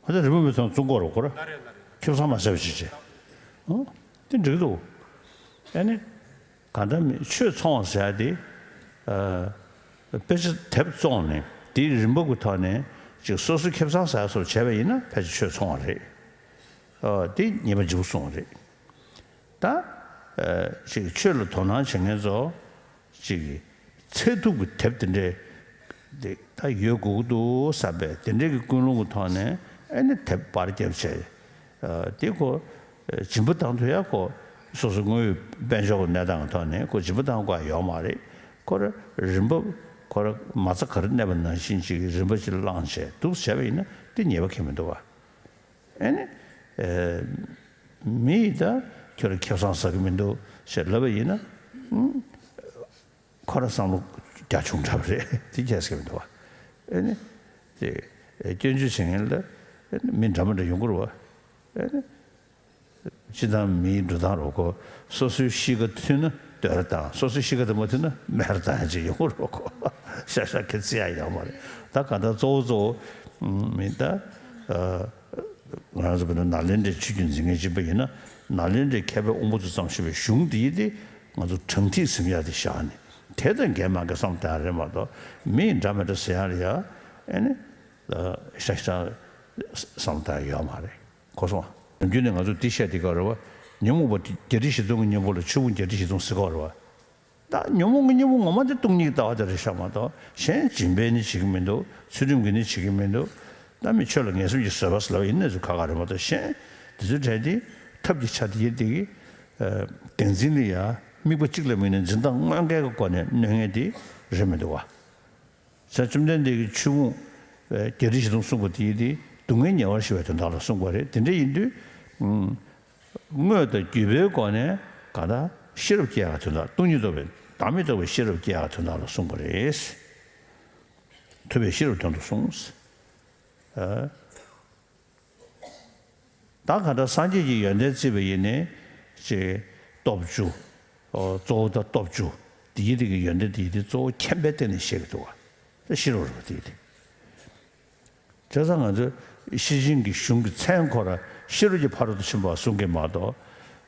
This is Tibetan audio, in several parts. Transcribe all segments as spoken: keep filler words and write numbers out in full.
ཨ་ད་རིན་པོ་མི་ཚང་བཙོང་གོ་རོགས་གོ་ར། ཁེ་བཟང་མ་ཟེར་བ་ཅི་བྱེད། ཨོ། དེ་འགྲིག་འདུག་ཨེ་ནི། གང་ལྟར་མི་ཆོས་ཚོང་བ་ཟེར་ཡ་དེ། ཨ། དཔེ་ཆ་དེབ་བཙོང་ནས་དེའི་རིན་པ་གི་ཐོག་ནས་ཅིག་སོ་སོའི་ཁེ་བཟང་ཟ་ཡ་སོགས་བྱས་པ་ཡིན་ན་ཕལ་ཆེར་ཆོས་ཚོང་བ་རེད། ཨ། དེ་ཉེས་པ་ལྗིད་པོ་སོང་བ་རེད། ད། ཨ། ཅིག་ཆོས་ལ་དོ་སྣང་བྱེད་མཁན་ཚོ། ཅིག་གིས་ཚད་ཐུབ་ཀྱི་དེབ་དེ་འདྲས་དེ་ད་ཡོད་དགོས་ཀྱི་འདུག་བསམ་པས་དེ་འདྲས་ཀྱི་ཀུན་སློང་གི་ཐོག་ནས་ཨེ་ནི་དེབ་པར་རྒྱབ་བྱས། ཨ། དེ་ཁོ་སྦྱིན་པ་བཏང་ཐུབ་ཡ་ཁོ་སོ་སོ་དངོས་ཡོད་དཔལ་འབྱོར་གྱི་གནས་སྟངས་ཀྱི་ཐོག་ནས་ཁོ་སྦྱིན་པ་བཏང་དགོས་ཡ་ཡོད་མ་རེད། ཁོ་ར་རིན་པ་ཁོ་ར་མ་རྩ་ག་རེ་གནས་པ་ནང་བཞིན་ཅིག་གི་རིན་པ་ཅིག་བླངས་བྱས་འདུག་བྱས་པ་ཡིན་ན་དེ་ཉེས་པ་ཁེལ་མི་འདུག་བ། ཨེ་ནི། ཨེ། མི་ཡིས་ད་ཁྱོད་ར་ཁེ་བཟང་ཟ་གི་མི་འདུག་ཞེས་ལབ་པ་ཡིན་ན། ཨང་། ཁོ་ར་བསམ་བློ་རྒྱ་ཆུང་དྲགས་པ་རེད། དེ་ཁྱད་ཟ་གི་མི་འདུག་བ། ཨེ་ནི། དེ། ཨེ། སྐྱོན་བརྗོད་བྱེད་མཁན་ལ་ཨེ་ནི་མི་འདྲ་མི་འདྲ་ཡོང་གི་རེད་བ། ཨེ་ནི། སྤྱིར་བཏང་མིའི་འགྲོ་སྟངས་རོགས་གོ། སོ་སོའི་གཤིས་ཀ་མཐུན་ན་བསྟོད་ར་བཏང་། སོ་སོའི་གཤིས་ཀ་དང་མ་མཐུན་ན་སྨད་ར་བཏང་ཡ་ཅིག་ཡོང་གི་རོགས་གོ། ཤ་ཤ་ཁྱི་བརྩི་ཡ་ཡོད་མ་རེད། ད་ག་ད་གཙོ་བོ་གཙོ་བོ། ཨང་། མི་ད། ཨ། ང་རང་ཚོ་བོད་ནང་ནཱ་ལེནྡྲའི་ཆོས་བརྒྱུད་འཛིན་མཁན་གཅིག་པ་ཡིན་ན། ནཱ་ལེནྡྲའི་མཁས་པའི་དབང་པོ་ཚོས་བརྩམས་བཞག་པའི་གཞུང་འདི་ཡི་དེ་ང་ཚོ་དྲང་ཐིག་ཟིན་ཡ་དེ་བཞག་ནས་དེ་དང་འགལ་མ་འགལ་བསམ་བཏང་ཡ་རེད་མ་གཏོགས། མི་འདྲ་མི་འདྲ་ཟེར་ཡ་ལ་ཡ་ཨེ་ནི་ཤ་ཤ་བསམ་བཏང་ཡ་ཡོད་མ་རེད། གོ་སོང་། ནམ་རྒྱུན་ནས་ང་ཚོས་འདི་བཤད་བསྡད་ཀྱི་ཡོད་རེད་བ། ཉོན་མོངས་པ་དེ་བརྒྱད་ཁྲི་བཞི་སྟོང་གི་གཉེན་པོ་ལ་ཆོས་ཕུང་བརྒྱད་ཁྲི་བཞི་སྟོང་ཟེར་གྱི་ཡོད་རེད་བ། ད་ཉོན་མོངས་ཀྱི་གཉེན་པོ་ངོ་མ་དེ་སྟོང་ཉིད་ཀྱི་ལྟ་བ་དེ་རེད་ཤག་མ་གཏོགས། གཞན་སྦྱིན་པའི་ནི་བྱེད་ཀྱི་མི་འདུག། ཚུལ་ཁྲིམས་ཀྱི་ནི་བྱེད་ཀྱི་མི་འདུག། ད་མི་ཆོས་ལ་ངན་སེམས་ཀྱིས་བཟོད་པ་ཟེར་ལབ་པ་ཡིན་ནའི་ཚོ་ཁག་ཁག་རེད་མ་གཏོགས། གཞན་དེ་ཚོའི་གྲས་དེ་ཐབས་ཀྱི་ཆ་དེ་ཡིན་དེ་གི། ཨ། བདེན་འཛིན་ལ་ཡ་དམིགས་པ་གཅིག་ལ་དམིགས་ནས་འཛིན་སྟངས་དངོས་འགལ་གྱི་སྒོ་ནས་གནོད་མཁན་དེ་རེད་མི་འདུག་བ། ས་བཅོམ་ལྡན་འདས་ཀྱིས་ཆོས་ཕུང་བརྒྱད་ཁྲི་བཞི་སྟོང་གསུངས་པ་དེ་ཡིན་དེ་སྡུག་བསྔལ་ཉེ་བར་ཞི་བའི་དོན་དག་ལ་གསུངས་པ་རེད། དེ་འདྲ་ཡིན་དུས། ཨ། དངོས་དང་བརྒྱུད་པའི་སྒོ་ནས་གང་ལྟར་ཤེས་རབ་སྐྱེ་ཡག་དོན་དག། སྟོང་ཉིད་རྟོགས་པའི་བདག་མེད་རྟོགས་པའི་ཤེས་རབ་སྐྱེ་ཡག་དོན་དག་ལ་གསུངས་པ་རེད། ཐུབ་པའི་ཤེས་རབ་དོན་དུ་གསུངས། ཨ། ད་གང་ལྟར་སངས་རྒྱས་ཀྱི་ཡོན་ཏན་བརྩིས་པ་ཡིན་ནའི་ཅིག་སྟོབས་བཅུ། ཨོ། གཙོ་བོ་ད་སྟོབས་བཅུ། དེའི་རིགས་ཀྱི་ཡོན་ཏན་དེའི་དེ་གཙོ་བོ་མཁྱེན་པའི་སྟེང་ནས་བཤད་ཀྱི་འདུག་བ། ད་ཤེས་རབ་རེད་བ་དེའི་དེ། བྱས་ཙང་ང་ཚོས་ཤེར་ཕྱིན་གྱི་གཞུང་གི་མཚན་ཁོ་ར་ཤེས་རབ་ཀྱི་ཕ་རོལ་ཏུ་ཕྱིན་པ་གསུང་གི་མ་གཏོགས།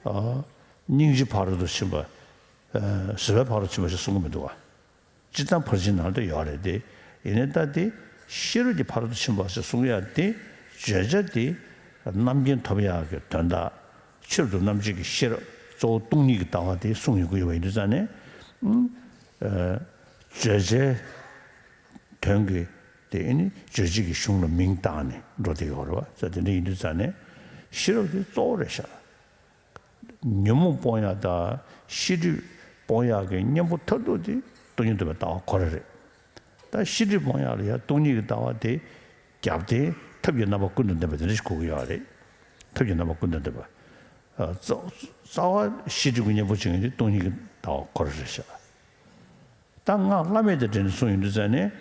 ཨ། སྙིང་རྗེའི་ཕ་རོལ་ཏུ་ཕྱིན་པ། ཨ། བཟོད་པའི་ཕ་རོལ་ཏུ་ཕྱིན་པ་ཞིག་གསུང་གི་མི་འདུག་བ། སྤྱིར་བཏང་ཕར་ཕྱིན་ནང་དུ་ཡོད་རེད་དེ། ཡིན་ནའི་ད་དེ་ཤེས་རབ་ཀྱི་ཕ་རོལ་ཏུ་ཕྱིན་པ་ཞེས་གསུང་ཡ་དེ། བརྗོད་བྱ་དེ་རྣམ་མཁྱེན་ཐོབ་ཡག་གི་དོན་དག། ཆེད་དུ་རྣམ་འབྱེད་ཀྱི་ཤེས་རབ་གཙོ་བོ་སྟོང་ཉིད་ཀྱི་ལྟ་བ་དེ་གསུང་ཡོང་གི་ཡོད་པ་ཡིན་དུས་ཙང་ནས། ཨ། བརྗོད་བྱའི་དོན་གྱི་དེ་ནི་རྗོད་བྱེད་ཀྱི་གཞུང་ལ་མིང་བཏགས་ནས་འགྲོ་བསྡད་ཡོད་རེད་བ། ས་དེ་འདྲ་ཡིན་དུས་ཙང་ནས་ཤེས་རབ་དེ་གཙོ་བོ་རེད་ཤག། ཉོན་མོངས་སྤོང་ཡག་དང་ཤེས་སྒྲིབ་སྤོང་ཡག་གི་གཉེན་པོ་མཐར་ཐུག་དེ་སྟོང་ཉིད་རྟོགས་པའི་ལྟ་བ་ཁོ་རང་རེད། ད་ཤེས་སྒྲིབ་སྤོང་ཡག་ལ་ཡང་སྟོང་ཉིད་ཀྱི་ལྟ་བ་དེ་རྒྱབ་སྟེ་ཐབས་ཀྱི་རྣམ་པ་ཀུན་དང་ལྡན་པ་དེ་འདྲ་ཞིག་དགོས་ཀྱི་ཡོད་རེད། ཐབས་ཀྱི་རྣམ་པ་ཀུན་དང་ལྡན་པ། ཨ། རྩ་རྩ་བ་ཤེས་སྒྲིབ་ཀྱི་གཉེན་པོ་བྱེད་མཁན་དེ་སྟོང་ཉིད་ཀྱི་ལྟ་བ་ཁོ་རང་རེད་ཤག། ད་སྔགས་བླ་མེད་དང་འབྲེལ་ནས་གསུངས་ཡོང་དུས་ཙང་ནས།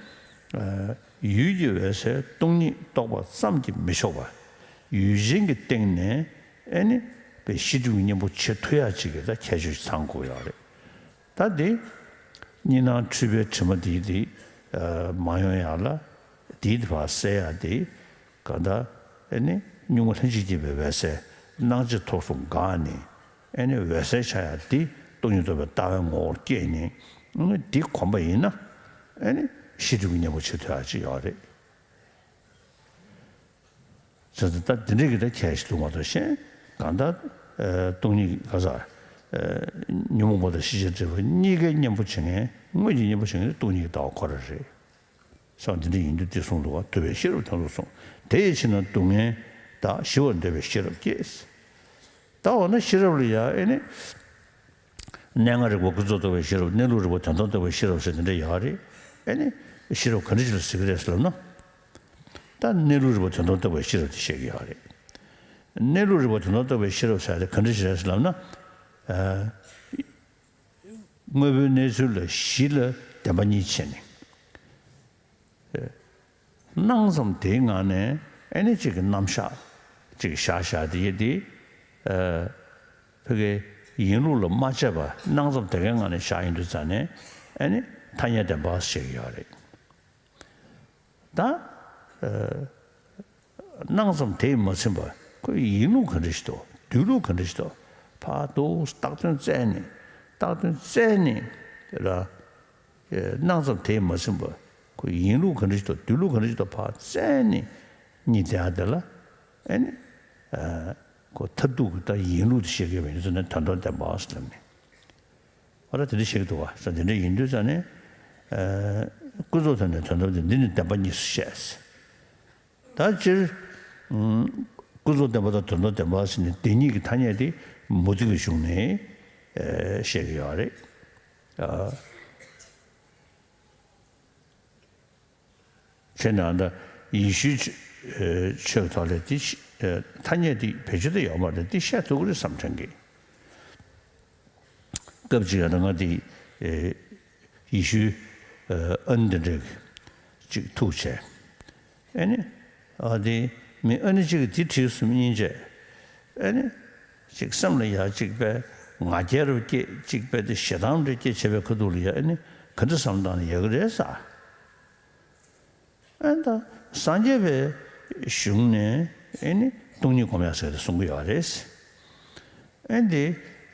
ཨ། ཡུལ་གྱི་འོད་གསལ་སྟོང་ཉིད་རྟོགས་པ་ཙམ་གྱིས་མི་ཆོག་པར། ཡུལ་ཅན་གྱི་སྟེང་ནས་ཨེ་ནི་པའི་ཤེས་སྒྲིབ་ཀྱི་གཉེན་པོ་བྱེད་ཐུབ་ཡག་ཅིག་གི་ད་ཁྱད་ཆོས་ཤིག་ཚང་དགོས་ཡོད་རེད། ད་དེ་གཉིས་སྣང་འཁྲུལ་པའི་དྲི་མ་དེ་དེ། ཨ། མ་ཡོང་ཡག་ལ་དེའི་དེ་ཕར་སེལ་ཡག་དེ། གང་ལྟར་ཨེ་ནི་གཉུག་མ་ལྷན་ཅིག་སྐྱེས་པའི་འོད་གསལ་སྣང་མཆེད་ཐོགས་སུ་འགགས་ནས། ཨེ་ནི་འོད་གསལ་ཆགས་ཡག་འདི་སྟོང་ཉིད་རྟོགས་པའི་ལྟ་བའི་ངོ་བོར་སྐྱེས་ནས། ཨེ་ནི་འདི་གོམས་པ་ཡིན་ན། ཨེ་ནི་ཤེས་སྒྲིབ་ཀྱི་གཉེན་པོ་བྱེད་ཐུབ་ཡག་ཅིག་ཡོད་རེད། བྱས་ཙང་ད་འདི་འདྲ་གི་ད་ཁྱད་ཞིག་འདུག་མ་གཏོགས། གཞན་གང་ལྟར། ཨེ། སྟོང་ཉིད་ག་ས། ཨེ། ཉོན་མོངས་པ་དང་ཤེས་བྱའི་སྒྲིབ་པ་གཉིས་ཀའི་གཉེན་པོ་བྱེད་མཁན། དངོས་ཀྱི་གཉེན་པོ་བྱེད་མཁན་དེ་སྟོང་ཉིད་ཀྱི་ལྟ་བ་ཁོ་རང་རེད། སོང་། འདི་འདྲ་ཡིན་དུས་འདི་གསུངས་འདུག་བ། ཐུབ་པའི་ཤེས་རབ་དོན་དུ་གསུངས། དེ་ཡི་ཕྱིར་ན་སྡུག་བསྔལ་དག་ཞི་བར་འདོད་པའི་ཤེས་རབ་སྐྱེས། ད་འོ་ན་ཤེས་རབ་ལ་ཡང་ཨེ་ནི་གནས་ལྔ་རིག་པ་ཀུན་རྫོབ་རྟོགས་པའི་ཤེས་རབ། གནས་ལུགས་རིག་པ་དོན་དམ་རྟོགས་པའི་ཤེས་རབ་ཟེར་འདི་འདྲ་ཡོད་རེད། ཨེ་ནི་ཤེས་རབ་ག་འདྲ་ཞིག་ལ་ཟེར་གྱི་རེད་ཟེར་ལབ་ན། ད་གནས་ལུགས་རིག་པ་དོན་དམ་རྟོགས་པའི་ཤེས་རབ་དེ་བཤད་ཀྱི་ཡོད་རེད། གནས་ལུགས་རིག་པ་དོན་དམ་རྟོགས་པའི་ཤེས་རབ་ཟེར་དེ་ག་འདྲ་ཞིག་རེད་ཟེར་ལབ་ན། ཨ། དངོས་པོའི་གནས་ཚུལ་ལ་གཞི་ལ་བདེན་པ་གཉིས་ཕྱེ་ནས། སྣང་ཙམ་དེའི་ངང་ནས་ཨེ་ནི་གཅིག་གི་རྣམ་གཞག་ཅིག་བཞག་བཞག་དེ་ཡི་དེ། ཨ། ཕ་གིའི་ཡིན་ལུགས་ལ་མ་དཔྱད་པར་སྣང་ཙམ་དེ་གའི་ངང་ནས་བཞག་ཡོང་དུས་ཙང་ནས་ཨེ་ནི་ཐ་སྙད་བདེན་པ་ཞིག་ཡོད་རེད། ད། ཨ། སྣང་ཙམ་དེས་མ་ཟིན་པ་ཁོའི་ཡིན་ལུགས་ག་འདྲ་ཞིག་འདུག་སྡོད་ལུགས་ག་འདྲ་ཞིག་འདུག་ཕར་འདུག་བཏགས་དོན་བཙལ་ནས་བཏགས་དོན་བཙལ་ནས་ལ། སྣང་ཙམ་དེས་མ་ཟིན་པ་ཁོའི་ཡིན་ལུགས་ག་འདྲ་ཞིག་འདུག་སྡོད་ལུགས་ག་འདྲ་ཞིག་འདུག་ཕར་བཙལ་ནས་གཉིད་བསྡད་ཡ་དེ་ལ་ཨེ་ནི། ཁོ་མཐར་ཐུག་གི་ད་ཡིན་ལུགས་དེ་ཤེས་ཀྱི་ཡོད་པ་ཡིན་ཙང་ནས་དོན་དམ་བདེན་པ་ཟེར་ནས། ཨ་ར་དེ་འདྲ་བཤད་ཀྱི་འདུག་བ། ས་དེ་འདྲ་ཡིན་དུས་ཙང་ནས། ཨ། ཀུན་རྫོབ་དོན་ནས་དོན་དམ་དེ་འདི་ནི་བདེན་པ་གཉིས་སུ་བཤད། ད་སྤྱིར། ཨུམ། ཀུན་རྫོབ་བདེན་པ་དང་དོན་དམ་བདེན་པ་ཟེར་ནས་དེ་གཉིས་ཀྱི་ཐ་སྙད་དེ་མུ་སྟེགས་པའི་གཞུང་ནས། ཨ། བཤད་ཀྱི་ཡོད་རེད། ཨ། བྱས་ན་ད་ཡེ་ཤུའི་ཆོས་ཆོས་ཐོག་ལས་དེ་ཤ་ཐ་སྙད་དེ་བེད་སྤྱོད་དུ་ཡོད་མ་རེད། དེ་བཤད་ཐུབ་ཀྱི་རེད་བསམ་དྲན་གི། སྐབས་ཅིག་ཡང་ང་དེ་ཡེ་ཤུའི་ཨ་ནི་དེ་འདྲ་ཅིག་ཐུག་བྱས། ཨེ་ནི། ཨ་དེ་མི་ཨ་ནི་གཅིག་གིས་དེ་བྲིས་སོང་སྙིང་རྗེ། ཨེ་ནི། ཅིག་སེམས་ལ་ཡ་གཅིག་པའི་ང་རྒྱལ་རུ་སྐྱེས། གཅིག་པའི་དེ་ཞེ་སྡང་རུ་སྐྱེས་བྱས་པའི་ཁ་ཐུག་ལ་ཡ་ཨེ་ནི་ག་འདྲ་བསམ་བཏང་ན་ཡག་གི་རེད་ཟེར། ཨེ་ད་སངས་རྒྱས་པའི་གཞུང་ནས་ཨེ་ནི་སྟོང་ཉིད་སྒོམ་ཡག་ཟེར་ཏེ་གསུང་གི་ཡོད་རེད། ཨེ་འདི་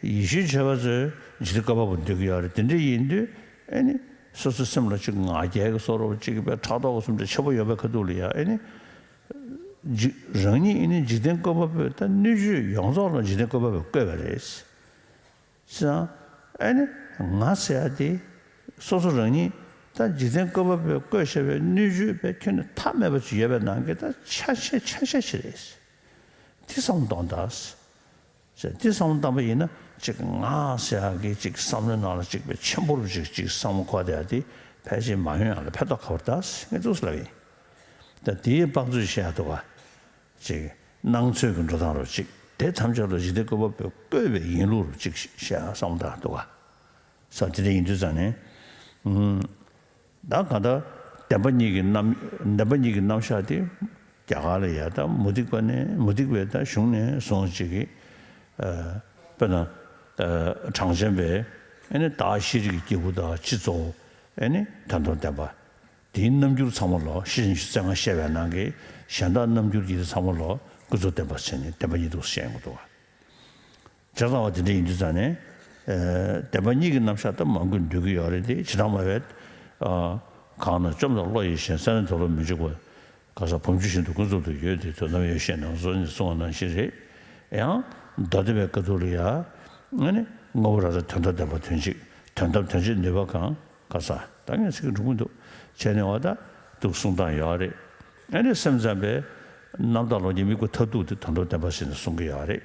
ཡེ་ཤུའི་ཆོས་པ་ཚོས་འཇིག་རྟེན་བཀོད་པ་པོ་འདོད་ཀྱི་ཡོད་རེད། དེ་འདྲ་ཡིན་དུས་ཨེ་ནི་སོ་སོའི་སེམས་ལ་ཅིག་ང་རྒྱལ་གྱི་བཟོ་འདྲ་ཅིག་པའི་ཕྲག་དོག་གི་བཟོ་འདྲ་ཆེ་པོ་ཡོད་པའི་ཁ་ཐུག་ལ་ཡ་ཨེ་ནི། འཇིག་རང་ཉིད་ཨེ་ནི་འཇིག་རྟེན་བཀོད་པ་པོས་ད་སྣོད་བཅུད་ཡོངས་རྫོགས་ལ་འཇིག་རྟེན་བཀོད་པ་པོས་བཀོད་པ་རེད། བྱས་ཙང་ཨེ་ནི་ང་ཟེར་ཡ་དེ་སོ་སོ་རང་ཉིད་ད་འཇིག་རྟེན་བཀོད་པ་པོས་བཀོད་བཞག་པའི་སྣོད་བཅུད་པའི་ཁྱོན་ནས་མཐའ་མེད་པ་ཅིག་ཡོད་པའི་ནང་གི་ད་ཆ་ཤས་ཆ་ཤས་ཤིག་རེད། དེ་བསམ་བློ་གཏོང་དང་། ཟེར་དེ་བསམ་བློ་བཏང་པ་ཡིན་ན་ཅིག་ང་ཟེར་ཡ་གི་ཅིག་བསམ་བློའི་ནང་ལ་ཅིག་པའི་ཆེན་པོ་རུ་ཅིག་ཅིག་བསམ་བློ་འཁོར་བསྡད་ཡ་དེ་ཕལ་ཆེར་མ་ཡོང་ཡ་ལ་ཕན་ཐོགས་ག་པར་ད་ངས་ཐུགས་སུ་ལབ་ཡིན། ད་དེའི་དཔག་ཚོད་བཤད་ཡ་འདུག་ག་ཅིག་སྣང་ཚོད་ཀྱི་འགྲོ་སྟངས་རུ་ཅིག་དེ་ཐམས་ཅད་ལ་འཇིག་རྟེན་བཀོད་པ་པོས་བཀོད་པའི་ཡིན་ལུགས་རུ་ཅིག་བཤད་ཡ་བསམ་བློ་བཏང་འདུག་ག་ས་དེ་འདྲ་ཡིན་དུས་ཙང་ནས། ཨུམ། ད་གང་ལྟར་བདེན་པ་གཉིས་ཀྱི་རྣམ་བདེན་པ་གཉིས་ཀྱི་རྣམ་གཞག་དེ་རྒྱ་གར་ལ་ཡ་ད་མུ་སྟེགས་པ་ནས་མུ་སྟེགས་པའི་ད་གཞུང་ནས་བཟུང་ཅིག་གི། ཨ། དཔེར་ན། ཨ། གྲངས་ཅན་པའི་ཨེ་ནི་བདག་ཤེས་རིག་གི་སྐྱེས་བུ་དང་སྤྱི་གཙོ་བོ་ཨེ་ནི་དོན་དམ་བདེན་པ། དེའི་རྣམ་འགྱུར་ཚང་མ་ལོ་ཤེས་བཞིན་སྤྱོད་བྱེད་ལྔ་བཤད་པའི་ནང་གི་གཞན་དག་རྣམ་འགྱུར་གྱི་དེ་ཚང་མ་ལོ་ཀུན་རྫོབ་བདེན་པ་བྱས་ནས་བདེན་པ་གཉིས་འདུག་བཤད་ཡོང་གི་འདུག་བ། བྱས་ཙང་བ་དེ་འདྲ་ཡིན་དུས་ཙང་ནས། ཨ། བདེན་པ་གཉིས་ཀྱི་རྣམ་གཞག་ད་མང་པོས་འདོད་ཀྱི་ཡོད་རེད་དེ་ཇི་ལྟར་སྨྲ་བའི། ཨ། གང་ན་བཅོམ་དང་བློ་ཡིས་ཞེན། སེམས་ནི་དེ་བློར་མི་འཇུག་པ། ག་ས་བུམ་ཆུ་བཞིན་དུ་ཀུན་རྫོབ་ཏུ་ཡོད་དེ་དོན་དམ་ཡོད་ཤེས་ནང་གསོལ་ནས་གསུངས་པ་ནང་བཞིན་རེད། ཡང་མདོ་སྡེ་པའི་བཀའ་ཐུབ་ལ་ཡ། ཨ་ནི་དངོས་པོ་རབ་དང་དོན་དམ་བདེན་པ་དོན་གཅིག་དོན་དམ་དོན་གཅིག་ནུས་པ་གང་ག་ས་ད་ངས་ཚིག་འགྲུབ་མི་འདུག་བྱས་ནས་བ་ད་འདུག་གསུང་སྟངས་ཡོད་རེད། ཨ་ནི་སེམས་ཙམ་པའི་རྣམ་དག་ལོ་རྒྱུས་དམིགས་པ་མཐར་ཐུག་དེ་དོན་དམ་བདེན་པ་ཟེར་ནས་གསུང་གི་ཡོད་རེད།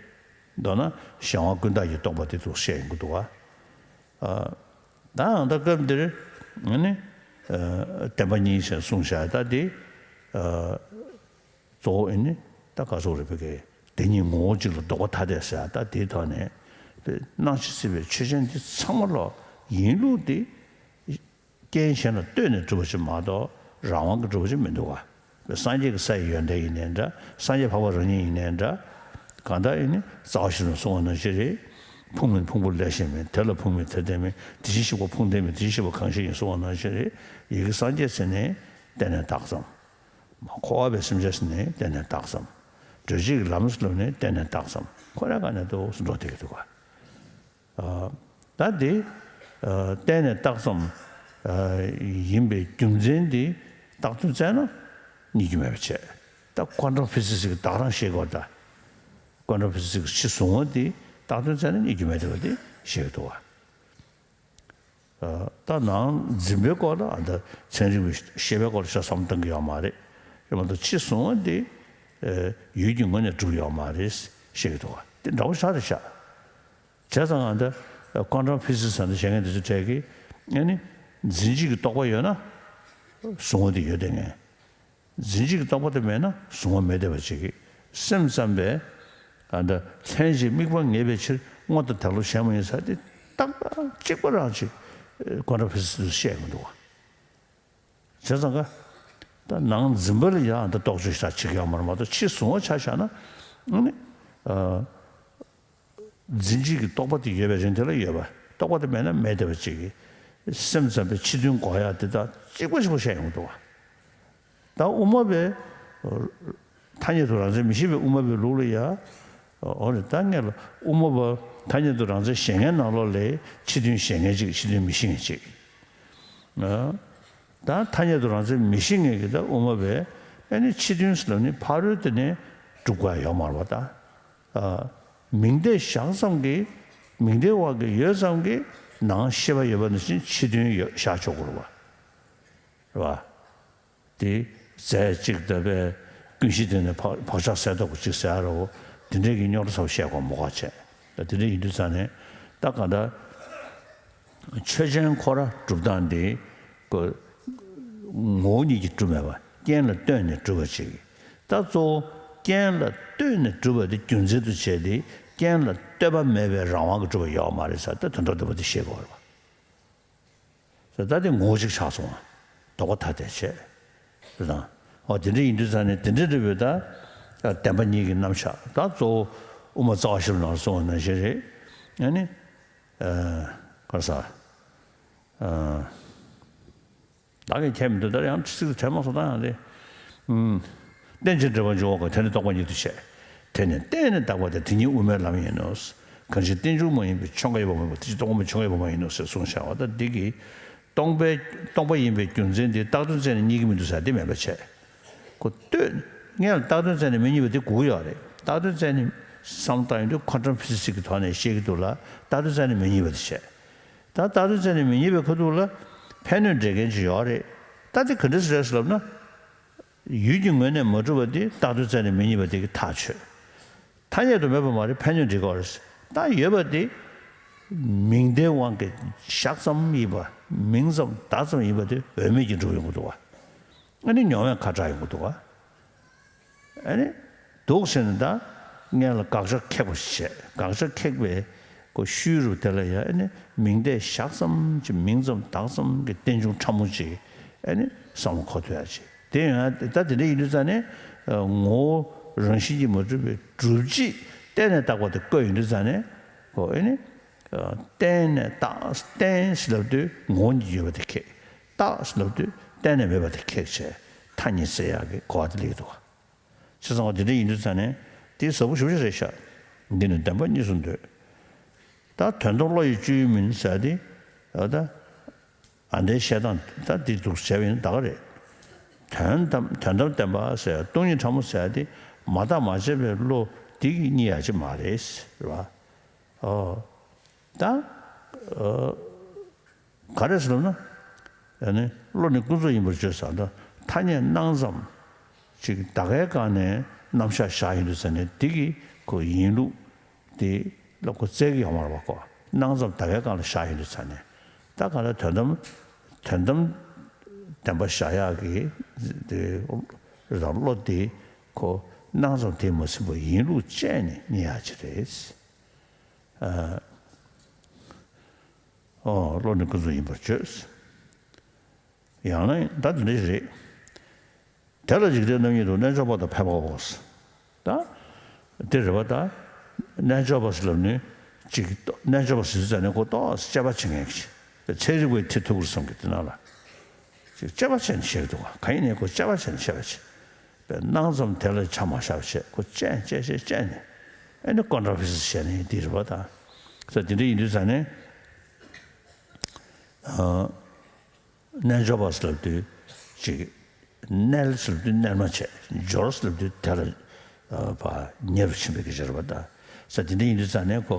མདོར་ན་གཞན་དབང་ཀུན་བཏགས་ཀྱི་རྟོག་པ་དེ་འདུག་བཤད་ཡོང་གི་འདུག་བ། ཨ། ད་ཡང་ད་སྐབས་འདིར་ཨ་ནི་ཨ་བདེན་པ་གཉིས་ཞེས་གསུངས་བཞག་ད་དེ་ཨ་གཙོ་བོ་ཨ་ནི་ད་ག་སོགས་རེ་བོད་ཀྱི་དེ་གཉིས་ངོ་བོ་གཅིག་ལ་ལྡོག་པ་ཐ་དད་ཟེར་ད་དེའི་ཐོག་ནས་སྣང་ཕྱིར་སྲིད་པའི་ཆོས་ཅན་འདི་ཚང་མ་ལོ་ཡིན་ལུགས་འདི། རྐྱེན་གཞན་ལ་ལྟོས་ནས་གྲུབ་པ་ཅིག་མ་གཏོགས་རང་དབང་གིས་གྲུབ་པ་ཅིག་མི་འདུག་བ། སངས་རྒྱས་ཀྱི་སའི་ཡོན་ཏན་ཡིན་ནའི་འདྲ། སངས་རྒྱས་འཕགས་པ་རང་ཉིད་ཡིན་ནའི་འདྲ། གང་ལྟར་ཡིན་ནི་རྩ་བ་ཤེས་རབ་གསུངས་པ་ནང་བཞིན་རེད། ཕུང་མིན་ཕུང་པོ་ལས་གཞན་མིན། དེ་ལ་ཕུང་མིན་དེ་ལྡན་མིན། དེ་བཞིན་གཤེགས་པ་ཕུང་ལྡན་མིན། དེ་བཞིན་གཤེགས་པ་གང་ཞིག་ཡིན་གསུངས་པ་ནང་བཞིན་རེད། ཡི་གེ་སངས་རྒྱས་ཟེར་ནས་གཏན་ནས་བཏགས་ཙམ། འཁོར་བ་པའི་སེམས་ཅན་ཟེར་ནས་གཏན་ནས་བཏགས་ཙམ། འགྲོ་བྱེད་ཀྱི་ལམ་ཟེར་ནས་གཏན་ནས་བཏགས་ཙམ། ཁོ་རང་ག་ནས་འདུག་སེ་འགྲོ་བསྡད་ཀྱི་འདུག་བ། ཨ། ད་དེ་ཨ་གཏན་ནས་བཏགས་ཙམ་ཨ་ཡིན་པའི་རྒྱུ་མཚན་དེ་བཏགས་དོན་བཙལ་ན་རྙེད་རྒྱུ་མེད་པ་བྱས། ད་ཀོན་ཊམ་ཕི་ཟི་སི་གི་བདག་རང་ཤེས་དགོས། ད་ཀོན་ཊམ་ཕི་ཟི་སི་གི་ཕྱི་གཟུང་བ་དེ་བཏགས་དོན་བཙལ་ན་རྙེད་རྒྱུ་མེད་བསྡད་པ་དེ་ཤེས་ཀྱི་འདུག་བ། ཨ། ད་ནང་འཛིན་པའི་སྐོར་ལ་ཨ་ད་ཚན་རིག་པའི་ཤེས་པའི་སྐོར་ལ་ཤ་ཚ་པོ་གཏོང་གི་ཡོད་མ་རེད། རེད་མ་གཏོགས་ཕྱི་གཟུང་བ་དེ་ཨ་ཡུལ་གྱི་ངོས་ནས་གྲུབ་ཡོད་མ་རེད་ཤེས་ཀྱི་འདུག་བ། དེ་འདྲ་བོ་ཞིག་རེད་ཤག་བྱས་ཙང་ང་ད་ཀོན་ཊམ་ཕི་ཟི་སི་ཟེར་ནས་བཤད་མཁན་དེ་ཚོ་གྲས་ཀྱིས་ཨ་ནི་འཛིན་བྱེད་ཀྱི་རྟོག་པ་ཡོད་ན་གཟུང་བ་དེ་ཡོད་བསྡད་མཁན། འཛིན་བྱེད་ཀྱི་རྟོག་པ་དེ་མེད་ན་གཟུང་བ་མེད་བསྡད་པ་ཅིག་གིས་སེམས་ཙམ་པས་ཨ་ད་ལྷན་ཅིག་དམིགས་པ་ངེས་པའི་ཕྱིར་དངོས་དང་དག་ལུགས་གཞན་མ་ཡིན་ཟེར་དེ་ཏག་ཏག་གཅིག་པ་རང་ཅིག་ཀོན་ཊམ་ཕི་ཟི་སི་དུ་བཤད་ཀྱི་འདུག་བ། བྱས་ཙང་ཀ་ད་ནང་འཛིན་པ་ལ་ཡང་ད་རྟོག་དཔྱོད་ཞིག་བྱེད་ཀྱི་ཡོད་མ་རེད་མ་གཏོགས་ཕྱི་གཟུང་བ་ཆ་བཞག་ན་ཨ་ནི་ཨ་འཛིན་བྱེད་ཀྱི་རྟོག་པ་དེ་ཡོད་པའི་རིང་དེ་ལ་ཡོད་པ། རྟོག་པ་དེ་མེད་ན་མེད་བསྡད་པ་ཅིག་གིས་སེམས་ཙམ་པའི་ཕྱི་དོན་གོ་ཡག་དེ་དག་གཅིག་པ་གཅིག་པ་བཤད་ཡོང་གི་འདུག་བ། ད་དབུ་མ་པའི་ ཐ་སྙད་དུ་རང་མཚན་མི་ཤེས་པའི་དབུ་མ་པའི་ལུགས་ལ་ཡ། འོ་རེད། ད་ངས་ལ་དབུ་མ་པ་ཐ་སྙད་དུ་རང་མཚན་ཤེས་མཁན་ནང་ལོགས་ལས་ཕྱི་དོན་ཤེས་མཁན་གཅིག་ཕྱི་དོན་མི་ཤེས་མཁན་གཅིག་ཨ། ད་ཐ་སྙད་དུ་རང་མཚན་མི་ཤེས་མཁན་གྱི་ད་དབུ་མ་པས་ཨ་ནི་ཕྱི་དོན་ཟེར་ལབ་ནི་ཕ་རོལ་དེ་ནས་སྒྲུབ་དགོས་ཡ་ཡོད་མ་རེད་པ་ད། ཨ། མིང་བརྡས་བཞག་ཙམ་གྱིས། མིང་བརྡའི་དབང་གིས་ཡོད་ཙམ་གྱིས་ནང་ཤེས་པ་ཡོད་པ་ནང་བཞིན་ཕྱི་དོན་ཡོད་བཞག་ཆོག་གི་རེད་པ། རེད་པ། དེ་རྫས་གཅིག་ད་པས་ཀུན་གཞི་དེ་ནས་བག་བག་ཆགས་ཟད་མདོག་གཅིག་ཟེར་ཡ་རེད་པ། དེ་འདྲའི་གི་རྙོག་དྲ་ཚ་པོ་བཤད་དགོས་མོ་ག་བྱས། ད་དེ་འདྲ་ཡིན་དུས་ཙང་ནས་ད་གང་ལྟར་ཆོས་ཅན་ཁོ་ར་སྒྲུབ་སྟངས་དེ་ཀོ་ངོ་བོ་ཉིད་ཀྱིས་གྲུབ་མེད་པ་རྐྱེན་ལ་ལྟོས་ནས་གྲུབ་པ་ཅིག་ད་གཙོ་བོ་རྐྱེན་ལ་ལྟོས་ནས་གྲུབ་པ་དེ་རྒྱུ་མཚན་དུ་བྱས་ཏེ་རྐྱེན་ལ་ལྟོས་པ་མེད་པའི་རང་དབང་གིས་གྲུབ་པ་ཡོད་མ་རེད་ཟེར་ད་དོན་དག་འདི་པོ་དེ་ཤེས་དགོས་རེད་པ། ཟེར་ད་དེ་ངོ་བོ་གཅིག་ཆགས་སོང་བ། ལྡོག་པ་ཐ་དད་བྱས། ཟེར་དང་། འོ་དེ་འདྲ་ཡིན་དུས་ཙང་ནས་དེ་འདྲ་འདྲ་བའི་ད་བདེན་པ་གཉིས་ཀྱི་རྣམ་གཞག་ད་གཙོ་བོ་དབུ་མ་རྩ་བ་བཞི་པོ་ནང་གསུངས་པ་ནང་བཞིན་རེད། ཨ་ནི། ཨ། ག་རེ་ཟ། ཨ། བདག་གིས་ཁྱད་མི་འདུག་ད་ཡང་ཚིག་དེ་དྲན་མ་སོང་ད་ཡང་དེ། ཨུམ། རྟེན་ཅིང་འབྲེལ་པར་འབྱུང་བ་ཀུན། དེ་ནི་རྟོག་པ་ཉིད་དུ་བྱས། དེ་ནི་བརྟེན་ནས་བཏགས་པ་སྟེ། དེ་ཉིད་དབུ་མའི་ལམ་ཡིན་ནོ། གང་ཕྱིར་རྟེན་འབྱུང་མ་ཡིན་པའི་ཆོས་འགའ་ཡོད་པ་མ་ཡིན་པ། དེ་ཕྱིར་རྟོག་པ་མེད་ཆོས་འགའ་ཡོད་པ་མ་ཡིན་ནོ་ཞེས་གསུངས་བཞག་པ་ད་འདི་གིས། སྟོང་པའི་སྟོང་པ་ཡིན་པའི་རྒྱུ་མཚན་དེ་བཏགས་དོན་བཙལ་ནས་རྙེད་ཀྱི་མི་འདུག་ཟེར་དེ་མེད་པ་བྱས། ཁོ་ལྟོས། སྔོན་ལ་བཏགས་དོན་བཙལ་ནས་མི་རྙེད་པ་དེ་དགོས་ཀྱི་ཡོད་རེད། བཏགས་དོན་བཙལ་ནས་བསམ་བློ་བཏང་ཡོང་དུས་ཁོ་ཊམ་ཕི་ཟི་སི་ཀི་གི་ཐོག་ནས་བཤད་ཀྱི་འདུག་ལ་བཏགས་དོན་བཙལ་ནས་མི་རྙེད་པ་དེ་བྱས། ད་བཏགས་དོན་བཙལ་ནས་མི་རྙེད་པའི་ཁ་ཐུག་ལ་ཕན་གནོད་འབྲེལ་མཁན་ཅིག་ཡོད་རེད། ད་དེ་ག་འདྲ་ཞིག་རེད་ཟེར་ལབ་ན། ཡུལ་གྱི་ངོས་ནས་མ་གྲུབ་པ་དེ་བཏགས་དོན་བཙལ་ནས་མི་རྙེད་པ་དེ་གིས་ཐག་ཆོད། ཐ་སྙད་དུ་མེད་པ་མ་རེད། ཕན་གནོད་འབྲེལ་གྱི་ཡོད་རེད། ད་ཡོད་པ་དེ་མིང་བརྡའི་དབང་གིས་བཞག་ཙམ་ཡིན་པ། མིང་ཙམ་བཏགས་ཙམ་ཡིན་པ་དེ་འོས་མེད་ཀྱི་འགྲུབ་ཡོང་གི་འདུག་བ། ཨ་ནི་མྱོང་བས་ཁ་གྲག་ཡོང་གི་འདུག་བ། ཨ་ནི་འདུག་ཟེར་ནས་ད་སྔོན་ལ་དགག་བྱ་ཁེགས་པ་ཞིག་བྱས། དགག་བྱ་ཁེགས་པའི་གོ་ཤུལ་རུ་དེ་ལ་ཡང་ཨ་ནི་མིང་བརྡས་བཞག་ཙམ་གྱི་མིང་ཙམ་བཏགས་ཙམ་གྱི་རྟེན་འབྱུང་ཕྲ་མོ་ཅིག་ཨ་ནི་བསམ་བློ་འཁོར་ཐུབ་ཡ་ཅིག་དེ་ཡང་ད་དེ་འདྲ་ཡིན་དུས་ཙང་ནས་ངོ་བོ་རང་བཞིན་གྱིས་མ་གྲུབ་པའི་སྒྲུབ་བྱེད་གཏན་ནས་བཏགས་པ་དེ་བཀོད་ཡོང་དུས་ཙང་ནས་གོ་ཨ་ནི་གཏན་ནས་བཏགས། གཏན་ཟེར་ལབ་དུས་ངོ་བོ་ཉིད་ཡོད་པ་དེ་ཁེགས། བཏགས་ཟེར་ལབ་དུས་གཏན་ནས་མེད་པ་དེ་ཁེགས་བྱས་ཐ་སྙད་བཙལ་ཡག་གི་གོ་བ་དེ་སླེབས་ཀྱི་འདུག་བ། བྱས་ཙང་བ་དེ་འདྲ་ཡིན་དུས་ཙང་ནས་དེ་ཟབ་པོ་ཞེ་པོ་ཅིག་རེད་ཤག་འདི་ནི་བདེན་པ་གཉིས་སུ་འདོད། ད་དོན་དམ་བློ་ཡི་སྤྱོད་ཡུལ་མིན་ཟེར་ཏེ། ཨ་ད། ཨ་འདྲའི་བཤད་སྟངས་ད་འདི་འདུག་བྱས་པ་ཡིན་ན་ད་ག་རེད། དོན་དམ་དོན་དམ་བདེན་པ་ཟེར་སྟོང་ཉིད་ཕྲ་མོ་ཟེར་ཏེ་མ་བརྟགས་མ་དཔྱད་པའི་བློ་འདི་གཉིས་ཡ་གཅིག་མ་རེད་ཟེར་བ། ཨོ། ད། ཨོ། ག་རེ་ཟེར་ན། ཨ་ནི་བློ་ནི་ཀུན་རྫོབ་ཡིན་པར་བརྗོད་ཟེར་ད་ཐ་སྙད་སྣང་ཙམ་ཅིག་ད་གའི་སྒང་ནས་རྣམ་གཞག་བཞག་ཡོང་དུས་ཙ་ནས་འདི་གི་ཁོ་ཡིན་ལུགས་དེ་ལ་ཁོ་བཙལ་གི་ཡོད་མ་རེད་པ། ཁོ་སྣང་ཙམ་ད་གའི་སྒང་ལ་བཞག་ཡོང་དུས་ཙ་ནས་ད་ག་ལ་དོན་དམ་དོན་དམ་བདེན་པ་བཞག་ཡག་གི་དེ་རེད་དང་བློ་དེ་ཁོ་སྣང་ཙམ་དེ་མ་ཟིན་པ་ཡིན་ལུགས་དཔྱད་ནས་རྙེད་ཡག་ཅིག་རེད། ཨ། ཨོ། བློ་ནི་ཀུན་རྫོབ་ཡིན་པར་བརྗོད། ཡང་ན་ད་དེ་འདྲ་ཞིག་རེད། དེ་ལ་འཇིག་རྟེན་རྣམ་གཉིས་སུ། རྣལ་འབྱོར་པ་དང་ཕལ་པ་པོ། ད་དེ་རེད་པ། ད་རྣལ་འབྱོར་པ་ཟེར་ལབ་ནི་ཅིག་རྣལ་འབྱོར་པ་ཟེར་དུས་ཙ་ནས་ཁོ་ཏོག་ཙམ་དཔྱད་པ་བྱེད་མཁན་གྱི་ཚན་རིག་པའི་ཁྲིད་ཐུབ་ཀྱི་རེད་བསམ་གི། དེ་ནང་ལ་ཅིག་དཔྱད་པ་བྱས་ནས་བཤད་ཀྱི་འདུག་ག་གང་ཡིན་ནའི་ཁོ་དཔྱད་པ་བྱས་ནས་བཤད་པ་བྱེད། པའི་སྣང་ཙམ་དེ་ལ་ཆ་མ་བཞག་པ་བྱས་ཁོ་དཔྱད་དཔྱད་དཔྱད་དཔྱད་ནས་ཨ་ནི་ཀོན་ཊ་ཕི་སི་བྱས་ནས་འདི་རེད་པ། ད་ས་དེ་འདྲ་ཡིན་དུས་ཙ་ནས། ཨ། རྣལ་འབྱོར་པ་ཟེར་ལབ་དུས་ཅིག་རྣལ་ཟེར་ལབ་དུས་རྣལ་མ་བྱས། འབྱོར་ཟེར་ལབ་དུས་དེ་ལ་ཨ་བ་ཉེ་རུ་ཕྱིན་པའི་སྐད་ཆ་རེད་པ། ད་ས་དེ་འདྲ་ཡིན་དུས་ཙ་ནས་ཁོ་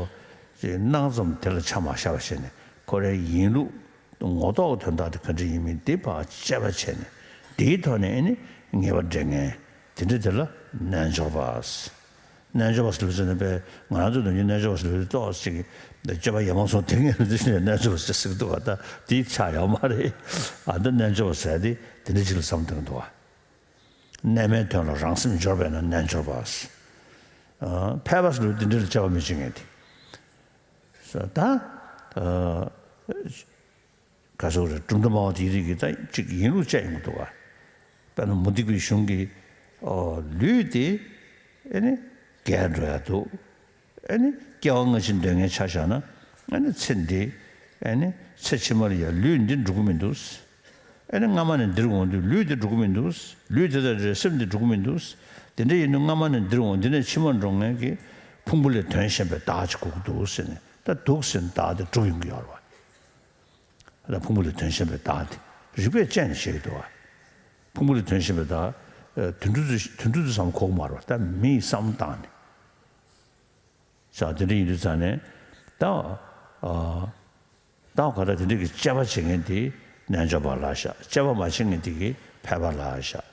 ཅིག་སྣང་ཙམ་དེ་ལ་ཆ་མ་བཞག་པ་བྱས་ནས་ཁོ་རའི་ཡིན་ལུགས་ངོ་ཐོག་གི་དོན་དག་དེ་ག་འདྲ་ཡིན་མིན་དེ་ཕར་དཔྱད་པ་བྱས་ནས་དེའི་ཐོག་ནས་ཨ་ནི་ངེས་པ་འདྲེན་མཁན་དེ་འདྲ་དེ་ལ་རྣལ་འབྱོར་པ། རྣལ་འབྱོར་པ་ཟེར་ལབ་ཟེར་ནས་པས་ང་རང་ཚོ་ནམ་རྒྱུན་རྣལ་འབྱོར་པ་ཟེར་ལབ་ཏོག་ཙམ་ཅིག་སྤྱོད་པ་ཡ་མ་སོང་དེ་ངས་རྣལ་འབྱོར་པ་ཟེར་ཟེར་གི་འདུག་བ། ད་དེའི་ཆ་ཡོད་མ་རེད། ཨ་ད་རྣལ་འབྱོར་པ་ཟེར་དེ་དེ་འདྲ་ཅིག་ལ་བསམ་བཏང་གི་འདུག་བ། རྣལ་མའི་དོན་ལ་རང་སེམས་སྦྱོར་བས་ན་རྣལ་འབྱོར་པ། ཨ་ཕལ་པ་ཟེར་ལབ་དེ་འདྲ་ལ་དཔྱད་པ་མི་བྱེད་མཁན་དེ། ས་ད། ཨ། ག་ཟེར་རེད། གྲུབ་མཐའ་སྨྲ་བ་དེ་རིགས་ཀྱིས་ད་ཅིག་ཡིན་ལུགས་དཔྱད་ཡོང་གི་འདུག་ག་དཔེར་ན་མུ་སྟེགས་པའི་གཞུང་གིས། ཨོ། ལུས་དེ་ཨ་ནི་རྒས་འགྲོ་ཡ་འདུག་ཨ་ནི་སྐྱེ་བ་སྔ་ཕྱི་འདོད་མཁན་ཆ་བཞག་ན་ཨ་ནི་ཚེ་འདི་ཨ་ནི་ཚེ་ཕྱི་མར་ཡ་ལུས་འདི་འགྲོ་གི་མི་འདུག་ཨ་ནི་སྔ་མ་ནས་འདིར་འོང་དུས་ལུས་འདི་འགྲོ་གི་མི་འདུག་ལུས་དེ་དང་འབྲེལ་སེམས་འདི་འགྲོ་གི་མི་འདུག་དེ་ དེ་འདྲ་ཡིན་དུས་སྔ་མ་ནས་འདིར་འོང་འདི་ནས་ཕྱི་མར་འགྲོ་མཁན་གྱི་ཕུང་པོ་ལས་དོན་གཞན་པའི་བདག་ཅིག་དགོས་ཀྱི་འདུག་ཟེར་ནས། ད་འདུག་ཟེར་ནས་བདག་དེ་གྲུབ་ཡོང་གི་ཡོད་རེད་བ། ད་ཕུང་པོ་ལས་དོན་གཞན་པའི་བདག་དེ་རིགས་པས་དཔྱད་ནས་བཤད་ཀྱི་འདུག་བ། ཕུང་པོ་ལས་དོན་གཞན་པའི་བདག་དུད་འགྲོ་ཚོས་དུད་འགྲོ་ཚོས་བསམ་གོ་གི་མ་རེད་བ། ད་མིས་བསམ་བཏང་ནས། ས་དེ་འདྲ་ཡིན་དུས་ཙང་ནས་ད་ཨ་ད་ག་ད་དེ་འདྲ་གི་དཔྱད་པ་བྱེད་མཁན་དེ་རྣལ་འབྱོར་པ་ལ་བཞག་དཔྱད་པ་མ་བྱེད་མཁན་དེ་གི་ཕལ་པ་ལ་བཞག